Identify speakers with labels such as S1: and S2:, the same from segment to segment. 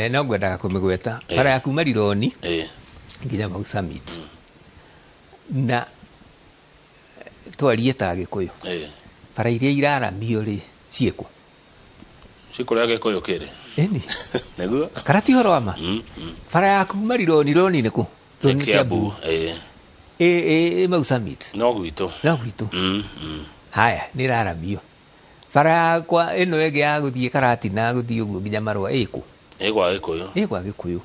S1: No ngwendaga kũmĩgweta bara ya kuma Rironi nginya Mau Summit na twarie ta Gĩkũyũ, bara iria iraramio rĩ ciĩkũ?
S2: Cikũrĩa Gĩkũyũ kĩrĩ.
S1: Ĩni.
S2: Nĩguo.
S1: Kana ti ũhoro wa ma? Bara ya kuma Rironi, Rironi nĩ kũ?
S2: Nĩ
S1: Rironi nĩ
S2: Kiambu.
S1: Ĩ Mau Summit.
S2: No gwitũ.
S1: No gwitũ. Haya, nĩ ĩraramio. Bara yakwa ĩno ĩngĩ ya gũthiĩ Karatina gũthiĩ ũguo nginya Marũa ĩkũ?
S2: Ĩ gwa Gĩkũyũ.
S1: Ĩ gwa Gĩkũyũ.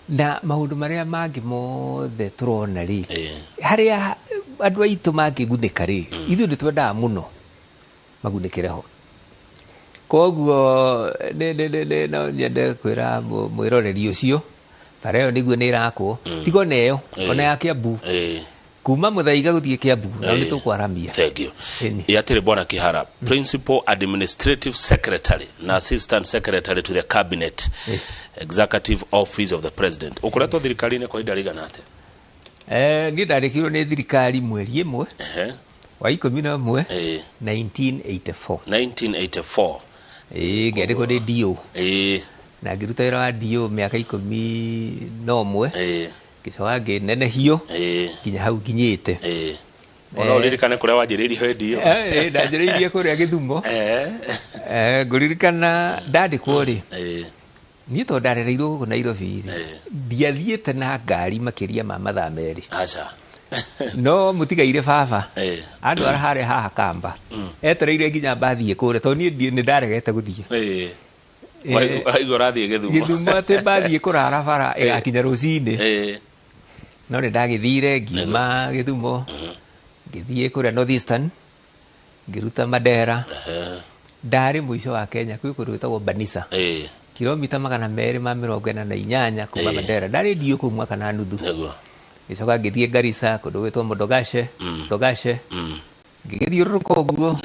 S1: Na maũndũ marĩa mangĩ mothe tũrona rĩ, harĩa andũ aitũ mangĩgunĩka rĩ, ithuĩ nĩ twendaga mũno magunĩkĩre ho. Koguo no nyende kwĩra mwĩroreri ũcio bara ĩyo nĩguo nĩ ĩrakwo, tiga ona ĩyo, ona ya Kiambu, kuma Muthaiga gũthiĩ Kiambu, nao nĩ tũkwaramia.
S2: Thank you.
S1: Ĩni.
S2: Yatĩrĩ Bwana Kihara, Principal Administrative Secretary na Assistant Secretary to the Cabinet, Executive Office of the President. Ũkoretwo thirikari-inĩ kwa ihinda rĩigana atĩa?
S1: Niĩ ndarĩkirwo nĩ thirikari mweri 1 wa 11 1984.
S2: 1984.
S1: Ngĩandĩkwo nĩ DO. Na ngĩruta wĩra wa DO mĩaka 11. Ngĩcoka ngĩnenehio nginya hau nginyĩte.
S2: Ona ũririkane kũrĩa wanjĩrĩirie hĩndĩ ĩyo?
S1: Ndanjĩrĩirie kũrĩa Gĩthumo. Ngũririkana ndandĩkwo rĩ, niĩ tondũ ndarereirwo gũkũ Nairobi rĩ, ndiathiĩte na ngari makĩria ma mathaa 2.
S2: Aca.
S1: No mũtigaire baba andwara harĩa haha Kamba, etereire nginya mbathiĩ kũrĩa tondũ niĩ nĩ ndaregete gũthiĩ.
S2: Waigua ũrathiĩ Gĩthumo.
S1: Gĩthumo atĩ mbathiĩ kũrara bara ĩgakinya rũcinĩ. No nĩ ndagĩthire ngiuma Gĩthumo, ngĩthiĩ kũrĩa North Eastern, ngĩruta Mandera. Ndarĩ mũico wa Kenya kwĩ kũndũ gwĩtagwo Banisa. Kilomita 248 kuma Mandera. Ndarĩ ndiũ kũu mwaka na nuthu. Ngĩcoka ngĩthiĩ Garissa kũndũ gwĩtwo Modogashe, Modogashe. Ngĩgĩthiũrũrũka ũguo.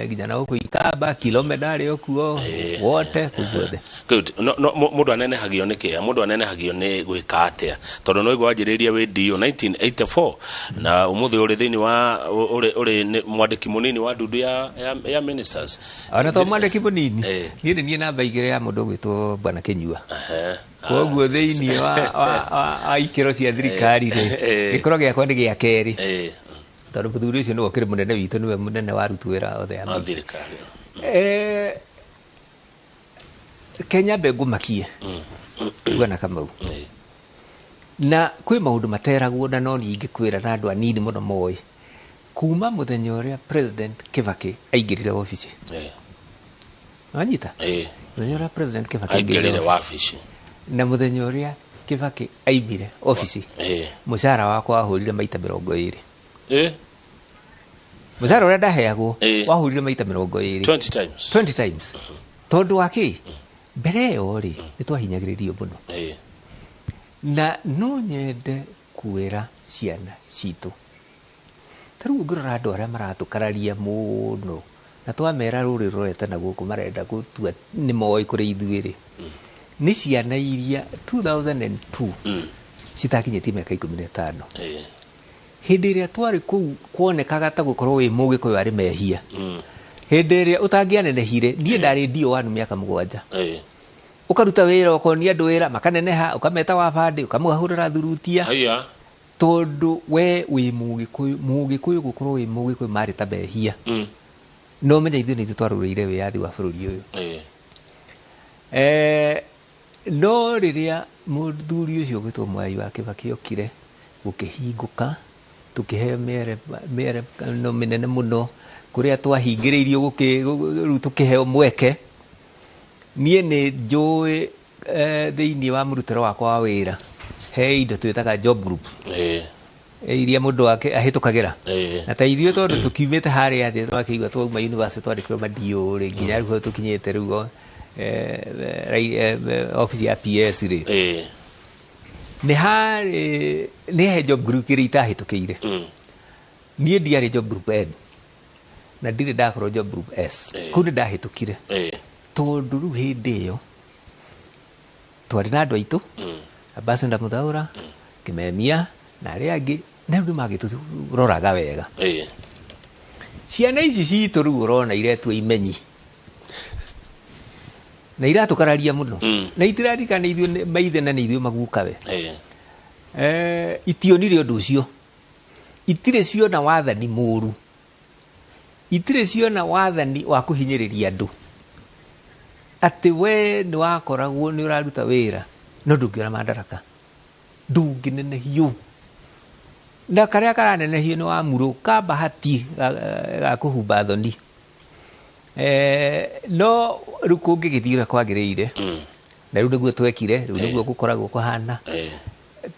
S1: Nginya na gũkũ Ikamba, Kilome ndarĩ o kuo, wote kũu guothe.
S2: Good. No, no, mũndũ anenehagio nĩ kĩa? Mũndũ anenehagio nĩ gwĩka atĩa? Tondũ no igua wanjĩrĩirie wĩ DO 1984 na ũmũthĩ ũrĩ thĩinĩ wa ũrĩ nĩ mwandĩki mũnini wa ndundu ya ministers.
S1: Ona to mwandĩki mũnini. Niĩ nĩ niĩ namba 2 ya mũndũ ũgwĩtwo Bwana Kĩnyua. Koguo thĩinĩ wa ikĩro cia thirikari rĩ, gĩkĩro gĩakwa nĩ gĩa kerĩ. Tondũ mũthuri ũcio nĩwe ũkĩrĩ mũnene witũ, nĩwe mũnene wa aruti wĩra othe a
S2: A thirikari.
S1: Kenya mbe ngũmakie. Bwana Kamau. Na kwĩ maũndũ materagwo na no niĩ ingĩkwĩra na andũ anini mũno moĩ. Kuma mũthenya ũrĩa President Kibaki aingĩrire obici. Wanyita? Mũthenya ũrĩa President Kibaki aingĩrire
S2: Aingĩrire wabici.
S1: Na mũthenya ũrĩa Kibaki aimire obici. Mũcara wakwa wahũrire maita 20. Mũcara ũrĩa ndaheagwo wahũrire maita 20.
S2: 20 times.
S1: 20 times. Tondũ wa kĩ? Mbere ĩyo rĩ, nĩ twahinyagĩrĩrio mũno. Na no nyende kwĩra ciana citũ. Ta rĩu ũngĩrora andũ arĩa maratũkararia mũno, na twamera rũrĩ rũrorete na gũkũ marenda gũtua nĩ moĩ kũrĩ ithuĩ rĩ, nĩ ciana iria 2002 citakinyĩtie mĩaka 15. Hĩndĩ ĩrĩa twarĩ kũu kuonekaga ta gũkorwo wĩ Mũgĩkũyũ arĩ mehia. Hĩndĩ ĩrĩa ũtangĩanenehire, niĩ ndarĩ DO1 mĩaka 7. Ũkaruta wĩra, ũkonia andũ wĩra, makaneneha, ũkameta wa bandĩ, ũkamũhũrĩra thurutia. Tondũ we wĩ Mũgĩkũyũ, Mũgĩkũyũ gũkorwo wĩ Mũgĩkũyũ marĩ ta mehia. No menya ithuĩ nĩ ithuĩ twarũĩrĩire wĩyathi wa bũrũri ũyũ. No rĩrĩa mũthuri ũcio ũgwĩtwo Mwai wa Kibaki okire, gũkĩhingũka, tũkĩheo mĩerekano mĩnene mũno, kũrĩa twahingĩrĩirio rĩu tũkĩheo mweke. Niĩ nĩ njũĩ thĩinĩ wa mũrutĩre wakwa wa wĩra, he indo twĩtaga job group. Iria mũndũ wake ahĩtũkagĩra. Na ta ithuĩ tondũ tũkiumĩte harĩa thĩ twakĩigua twauma university twandĩkirwo ma DO rĩ, nginya rĩu tũkinyĩte rĩu office ya PS rĩ. Nĩ harĩ, nĩ he job group ĩrĩa itahĩtũkĩire. Niĩ ndiarĩ job group N. Na ndirĩ ndakorwo job group S. Kũu nĩ ndahĩtũkire. Tondũ rĩu hĩndĩ ĩyo twarĩ na andũ aitũ, Ambassador Muthaura, Kimemia na arĩa angĩ, na rĩu nĩ magĩtũroraga wega. Ciana ici citũ rĩu ũrona iretua imenyi. Na iratũkararia mũno. Na itiririkana ithuĩ maithe na nĩ ithuĩ magukawe. Itionire ũndũ ũcio, itirĩ ciona wathani mũru, itirĩ ciona wathani wa kũhinyĩrĩria andũ, atĩ we nĩ wakoragwo nĩ ũraruta wĩra no ndũngĩona mandaraka, ndũngĩnenehio, na karĩa karanenehio nĩ wa murũ ka bahati ga kũhumba thoni. No rĩu kũngĩgĩthiĩ ũrĩa kwagĩrĩire, na rĩu nĩguo twekire, rĩu nĩguo gũkoragwo kũhana.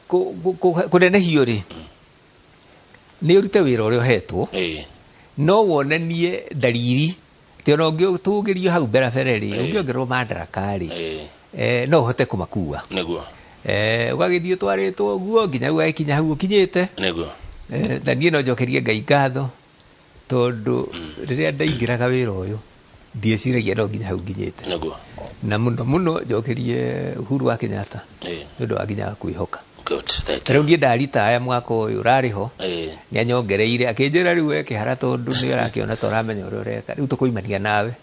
S1: Kũnenehio rĩ, nĩ ũrute wĩra ũrĩa ũhetwo, no wonanie ndariri atĩ ona ũngĩtũgĩrio hau mbere rĩ, ũngĩongererwo mandaraka rĩ, no ũhote kũmakua. Ũgagĩthiĩ ũtwarĩtwo ũguo nginya ũgagĩkinya hau ũkinyĩte. Na niĩ no njokerie Ngai ngatho, tondũ rĩrĩa ndaingĩraga wĩra ũyũ ndieciragia no nginya hau nginyĩte. Na mũno mũno njokerie Uhuru wa Kenyatta nĩ ũndũ wa nginya kwĩhoka.
S2: Good, thank
S1: Ta
S2: you.
S1: Rĩu niĩ ndaritaya mwaka ũyũ ũrarĩ ho, nĩ anyongereire akĩnjĩra rĩu we kĩhara, tondũ nĩ ũrakĩona ta ũramenya ũrĩa ũreka, rĩu tũkũimania nawe.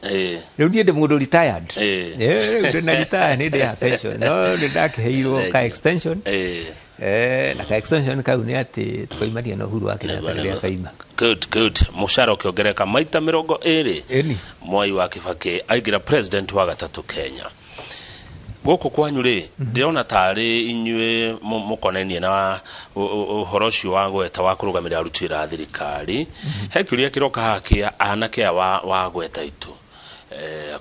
S1: Rĩu niĩ ndĩ mũndũ retired. Rĩu ndĩ na retire, nĩ ndĩ ya pension, no nĩ ndakĩheirwo
S2: Thank
S1: ka
S2: you.
S1: extension. Na ka extension kau nĩ atĩ tũkoimania na Uhuru wa Kenyatta rĩrĩa akaima.
S2: Good, good. Mũcara ũkĩongerereka maita 20.
S1: Ĩni.
S2: Mwai wa Kibaki aingĩra president wa gatatũ Kenya. Gũkũ kwanyu rĩ, ndĩrona tarĩ inyuĩ mũkonainie na ũhoro ũcio wa gweta wa kũrũgamĩrĩra aruti wĩra a thirikari. He kĩũria kĩroka haha kĩa anake aya wa gweta itu.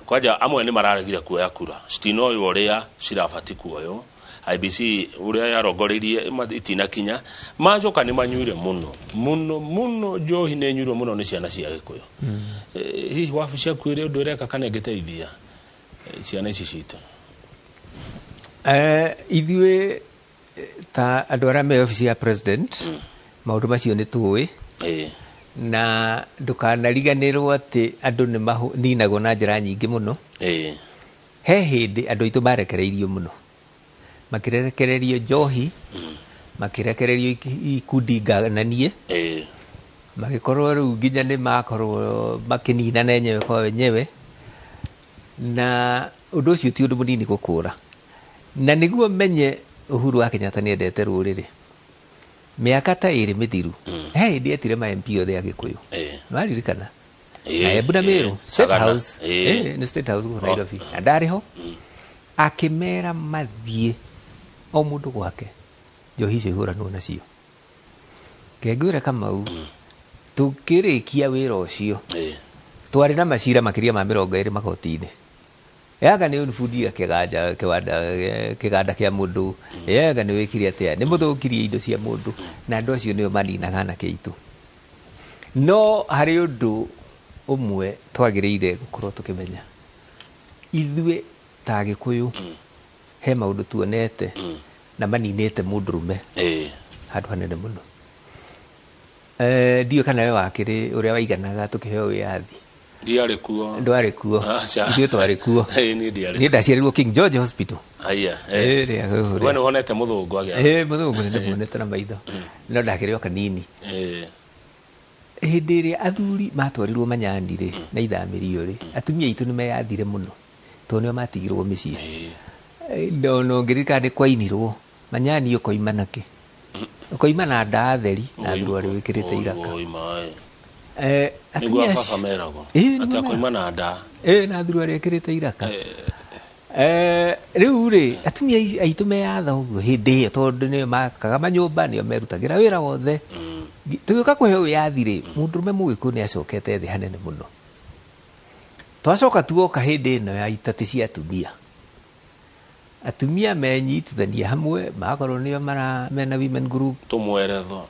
S2: Kwanja amwe nĩ mararegire kuoya kura, citinoywo ũrĩa cirabati kuoywo. IBC ũrĩa yarongoreirie itinakinya, macoka nĩ manyuire mũno mũno mũno, njohi nĩ nyuirwo mũno nĩ ciana cia Gĩkũyũ. Hihi wabici yaku ĩrĩ ũndũ ĩreka kana ĩngĩteithia ciana ici citũ?
S1: Ithuĩ ta andũ arĩa me obici ya president, maũndũ macio nĩ tũĩ, na ndũkanariganĩrwo atĩ andũ nĩ maninagwo na njĩra nyingĩ mũno. He hĩndĩ andũ aitũ marekereirio mũno, makĩrekererio njohi, makĩrekererio ikundi ngananie, magĩkorwo rĩu nginya nĩ makorwo makĩninana enyewe kwa wenyewe, na ũndũ ũcio ti ũndũ mũnini gũkũra. Na nĩguo menye Uhuru wa Kenyatta nĩ endete rũrĩrĩ, mĩaka ta 2 mĩthiru, he hĩndĩ etire ma MP othe a Gĩkũyũ. Nĩwaririkana? Na Embu na Meru, State
S2: Sagana.
S1: House. Nĩ State House gũkũ Nairobi. Na ndarĩ ho. Akĩmera mathiĩ o mũndũ gwake, njohi icio ihũranwo nacio. Kengwĩre Kamau, tũkĩrĩkia wĩra ũcio, twarĩ na macira makĩria ma 20 magoti-inĩ. Yaga nĩ ũbundire kĩganja, kĩwanda, kĩganda kĩa mũndũ, yaga nĩ wĩkire atĩa, nĩ mũthũkirie indo cia mũndũ, na andũ acio nĩo maninaga anake aitũ. No harĩ ũndũ ũmwe twagĩrĩire gũkorwo tũkĩmenya, ithuĩ ta Agĩkũyũ, he maũndũ tuonete na maninĩte mũndũrũme handũ hanene mũno. Ndiũĩ kana we wakĩrĩ ũrĩa waiganaga tũkĩheo wĩyathi.
S2: Ndiarĩ kuo.
S1: Ndwarĩ kuo.
S2: Aca.
S1: Ithuĩ twarĩ kuo.
S2: Niĩ ndiarĩ.
S1: Niĩ ndaciarirwo King George Hospital.
S2: Aya.
S1: Rĩa gũkũ.
S2: We nĩ wonete mũthũngũ agĩa?
S1: Mũthũngũ nĩ ndĩmuonete na maitho. No ndakĩrĩ o kanini. Hĩndĩ ĩrĩa athuri matwarirwo manyani rĩ, na ithamĩrio rĩ, atumia aitũ nĩ meyathire mũno, tondũ nĩo matigirwo mĩciĩ. No ngĩririkana nĩ kwainirwo manyani, ũkoima nakĩ? Ũkoima na ndaa theri na thuruarĩ wĩkĩrĩte iraka.
S2: Oima.
S1: Atumia
S2: Nĩguo
S1: acio
S2: baba meragwo.
S1: Nĩguo
S2: Atĩ
S1: meragwo.
S2: akoima na ndaa.
S1: Na thuruarĩ ĩkĩrĩte iraka. Rĩu rĩ, atumia aitũ meyatha ũguo hĩndĩ ĩyo, tondũ nĩo makaga manyũmba, nĩo merutagĩra wĩra wothe. Tũgĩũka kũheo wĩyathi rĩ, mũndũrũme Mũgĩkũyũ nĩ acokete thĩ hanene mũno. Twacoka tuoka hĩndĩ ĩno ya itati cia atumia, atumia menyitithania hamwe, magakorwo nĩo mara mena women group.
S2: Tũmweretho.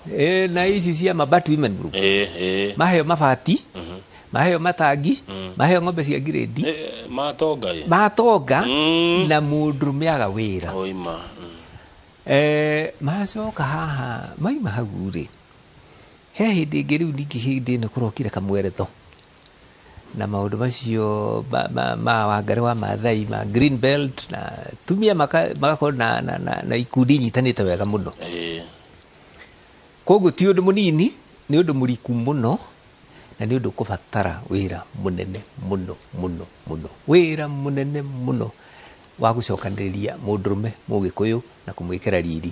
S1: Na ici cia Mabati women group. Maheo mabati, maheo matangi, maheo ng'ombe cia ngirĩndi.
S2: Matonga ĩ.
S1: Matonga. Na mũndũrũme aga wĩra.
S2: Oima.
S1: Macoka haha maima hau rĩ, he hĩndĩ ĩngĩ rĩu ningĩ hĩndĩ ĩno kũrokire kamweretho na maũndũ macio ma Wangarĩ wa Maathai ma Green Belt, na atumia magakorwo na ikundi inyitanĩte wega mũno. Koguo ti ũndũ mũnini, nĩ ũndũ mũriku mũno, Na nĩ ũndũ ũkũbatara wĩra mũnene mũno mũno mũno, wĩra mũnene mũno wa gũcokanĩrĩria mũndũrũme mũgĩkũyũ na kũmwĩkĩra riri.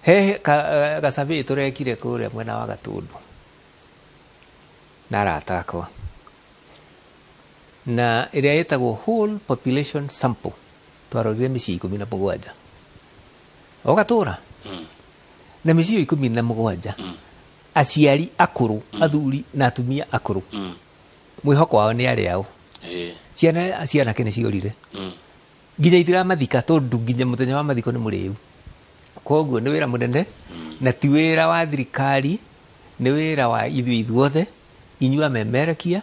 S1: He gacabĩ tũrekire kũrĩa mwena wa Gatũndũ na arata akwa, na ĩrĩa ĩtagwo whole population sample, twarorire mĩciĩ 17 o gatũra, na mĩciĩ ĩyo 17, aciari akũrũ, athuri na atumia akũrũ, mwĩhoko wao nĩ arĩa ao. Ciana cianake nĩ ciorire, nginya itiramathika tondũ nginya mũthenya wa mathiko nĩ mũrĩu. Koguo nĩ wĩra mũnene, na ti wĩra wa thirikari, nĩ wĩra wa ithuĩ ithuothe, inyuĩ amemerekia,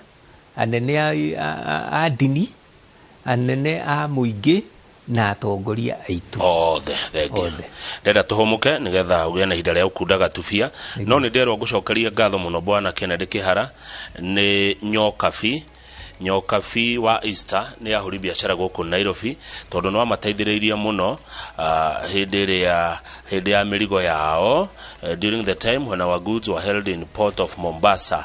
S1: anene a ndini, anene a mũingĩ na atongoria aitũ
S2: othe. Thengiũ.
S1: Othe.
S2: Ndenda tũhũmũke nĩgetha ũgĩe na ihinda rĩa gũkunda gatubia, no nĩ nderwo ngũcokeria ngatho mũno bwana Kennedy Kĩhara. Nĩ Nyokabi, Nyokabi wa Easter, nĩ ahũri biacara gũkũ Nairobi, tondũ nĩ wamateithĩrĩirie mũno hĩndĩ ĩrĩa hĩndĩ ya mĩrigo yao, during the time when our goods were held in port of Mombasa.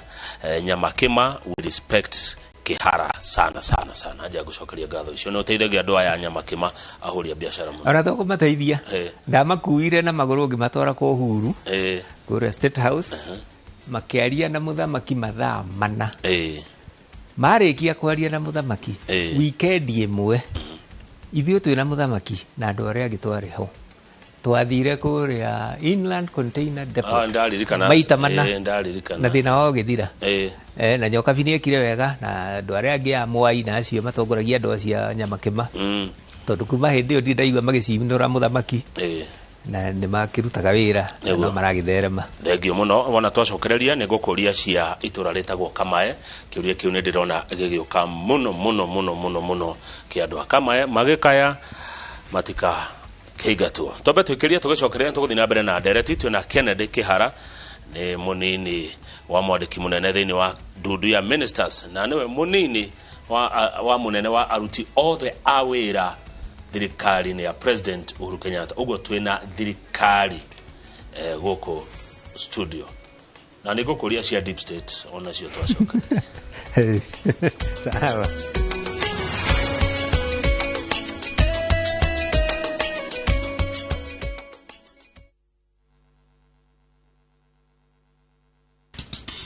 S2: Nyamakima, we respect Kĩhara sana sana sana. Anja ngũcokeria ngatho icio, nĩ ũteithagia andũ aya a Nyamakima, ahũri a biacara mũno.
S1: Ona to kũmateithia, ndamakuire na magũrũ ngĩmatwara kwa Uhuru kũrĩa State House, makĩaria na mũthamaki mathaa 4. Marĩkia kwaria na mũthamaki, wikendi ĩmwe ithuĩ twĩna mũthamaki na andũ arĩa angĩ twarĩ ho, twathire kũrĩa Inland Container Depot
S2: Ndaririkana.
S1: maita 4.
S2: Ndaririkana.
S1: Na thĩna wao ũgĩthira. Na Nyokabi nĩ ekire wega na andũ arĩa angĩ a Mwai na acio matongoragia andũ acio a Nyamakĩma, tondũ kuma hĩndĩ ĩyo ndirĩ ndaigua magĩcinũra mũthamaki, na nĩ makĩrutaga wĩra na no maragĩtherema.
S2: Thengio mũno. Wona twacokereria nĩ ngũkũria cia itũra rĩtagwo Kamae. Kĩũria kĩu nĩ ndĩrona gĩgĩũka mũno mũno mũno mũno mũno, kĩa andũ a Kamae magĩkaya matika kĩingatwo. Twambe twĩkĩrie, tũgĩcokereria tũgũthiĩ na mbere na ndereti. Twĩna Kennedy Kĩhara, nĩ mũnini wa mwandĩki mũnene thĩinĩ wa ndundu ya ministers, na nĩwe mũnini wa mũnene wa aruti othe a wĩra thirikari-inĩ ya President Uhuru Kenyatta. Ũguo twĩna thirikari gũkũ studio, na nĩ ngũkũria cia deep state onacio twacoka.
S1: Sawa.